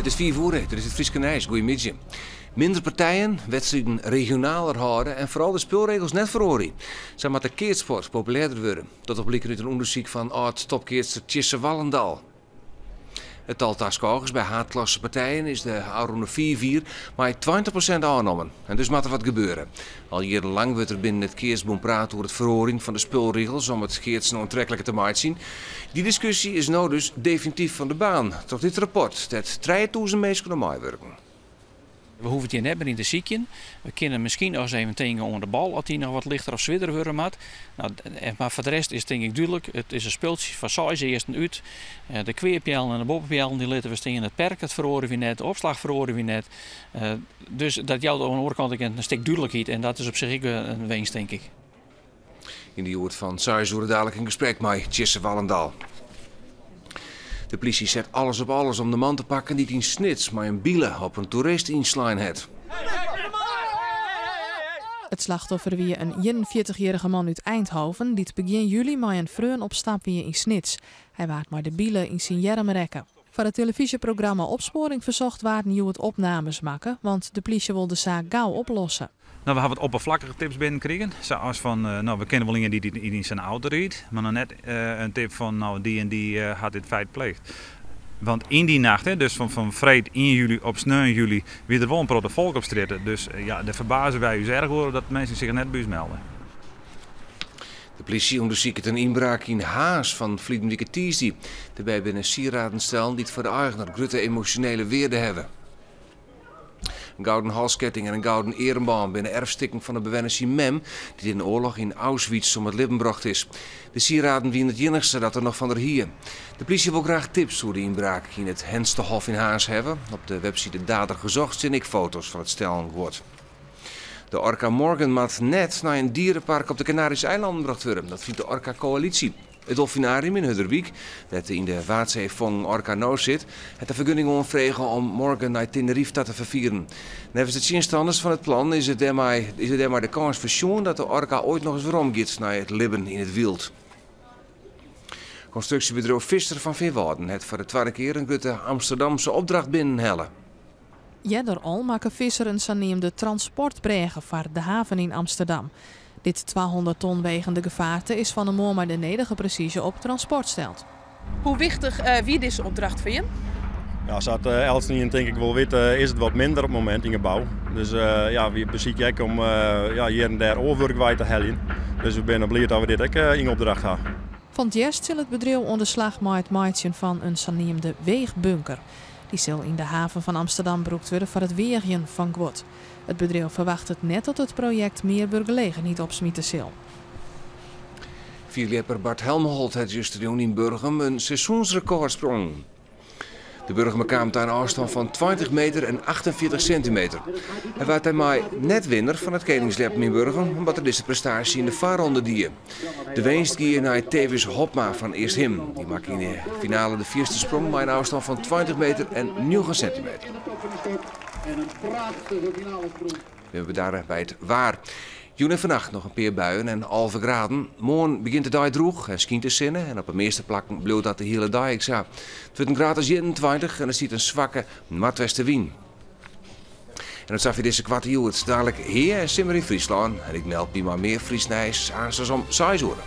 It is 5 oere, dit is it Fryske nijs. Goeiemiddei. Minder partijen, wedstriden regionaler hâlde en foaral de spulregels net feroarje. Sa moat de keatssport populêrder wurde. Dat docht bliken út in ûndersyk fan âld-topkeatser Tjisse Wallendal. It tal taskôgers by haadklassepartijen is de ôfrûne 5 jier mei 20% ôfnommen. En dus moat der wat gebeure. Al jierrenlang wurdt der binnen it keatsbûn praat oer it feroarjen fan de spulregels om it keatsen oantrekliker te meitsjen. Dy diskusje is no dus definityf fan de baan troch dit rapport, dêr't 3000 minsken oan meiwurken. We hoege it hjir net mear yn te sykjen. We kinne miskien noch ris even tinke oan de bal, as dy noch wat lichter of swierder wurde moat. No, mar foar de rest is tink ik dúdlik, it is in spultsje foar seis earsten út. De kweapeallen en de boppepeallen dy litte we stean. It perk dat feroarje we net, de opslach feroarje we net. Dus dat jout oan de oare kant ek in stik dúdlikheid en dat is op sich ek in winst, tink ik. Yn de Hjoed fan 6 oere dalik in gesprek mei Tjisse Wallendal. De plysje set alles op alles om de man te pakken dy't yn Snits mei in bile op in toerist ynslein hat. It slachtoffer wie in 41-jierrige man út Eindhoven dy't begjin july mei in freon op stap wie yn Snits. Hy waard mei de bile yn syn earm rekke. Foar it telefyzjeprogramma Opsporing Verzocht waarden hjoed opnames makke, want de plysje wol de saak gau oplosse. No, we hawwe wat opperflakkige tips binnenkrigen. Sa as fan, no, we kenne wol ien dy't yn syn auto riidt, mar noch net in tip fan, no, dy en dy hat dit feit pleegd. Want yn dy nacht, hè, dus fan freed 1 july op sneon july, wie der wol in protte folk op strjitte. Dus ja, dêr ferbaze wy ús erch oer dat minsken sich net by ús melde. De plysje ûndersiket in ynbraak yn Harns fan ferline wike tiisdei. Dêrby binne sieraden stellen dy't foar de eigener grutte emosjonele wearde hawwe. In gouden halsketting en in gouden earmbân binne erfstikken fan de bewenner syn mem, dy't yn de oarloch yn Auschwitz om it libben brocht is. De sieraden wiene it iennichste dat er noch fan der hie. De plysje wol graach tips oer de ynbraak yn it Henstehof yn Harns hawwe. Op de webside Dader Gezocht stean ek foto's fan it stellen guod. De orka Morgan moat net nei in dierepark op de Kanaryske eilannen brocht wurde. Dat fynt de Orca Coalitie. It Dolfinarium yn Hurderwyk, dêr't de yn de Waadsee fongen orka no sit, hat de fergunning oanfrege om Morgan nei Tenerife ta te ferfieren. Neffens de tsjinstanners fan it plan is it dêrmei is der dêrmei de kâns fersjoen dat de orka oait nochris weromgiet nei it libben yn it wyld. Konstruksjebedriuw Visser fan Feanwâlden hat foar de twadde kear in grutte Amsterdamse opdracht binnenhelle. Earder al makke Visser in saneamde transportbrêge foar de haven yn Amsterdam. Dit 200 ton wegende gefaarte is fan 'e moarn mei de nedige presyzje op transport steld. Hoe wichtich wie dizze opdracht foar jim? Ja, sa't eltsenien tink ik wol wit, is it wat minder op it momint yn gebou. Dus ja, wy besykje ek om ja, hjir en dêr oar wurk wei te heljen. Dus we binne bliid dat we dit ek yn opdracht ha. Fan 't hjerst sil it bedriuw oan de slach mei it meitsjen fan in saneamde weechbunker. Dy sil yn de haven fan Amsterdam brûkt wurde foar it weagjen fan guod. It bedriuw ferwachtet net dat it projekt mear wurkgelegenheid opsmite sil. Fierljepper Bart Helmholt hat justerjûn yn Burgum in seizoensrekôr sprongen. De Burgumer kaam ta in ôfstân fan 20 meter en 48 sintimeter. Hy waard dêrmei net winner fan it keningsljeppen yn Burgum, omdat er dizze prestaasje yn de foarronde die. De winst gie nei Thewis Hobma fan Easthim. Dy makke yn de finale de fierste sprong mei in ôfstân fan 20 meter en 9 sintimeter. We bedarre by it waar. Jûn en fannacht noch in pear buien en 11 graden. Moarn begjint de dei drûch en skynt de sinne en op de measte plakken bliuwt dat de hiele dei ek sa. It wurdt in graad as 21 en der stiet in swakke noardwestewyn. En dat safier dizze koarte Hjoed. Dalik Hea en Simmer yn Fryslân. En ik meld my mei mear Frysk nijs aanst om 6 oere.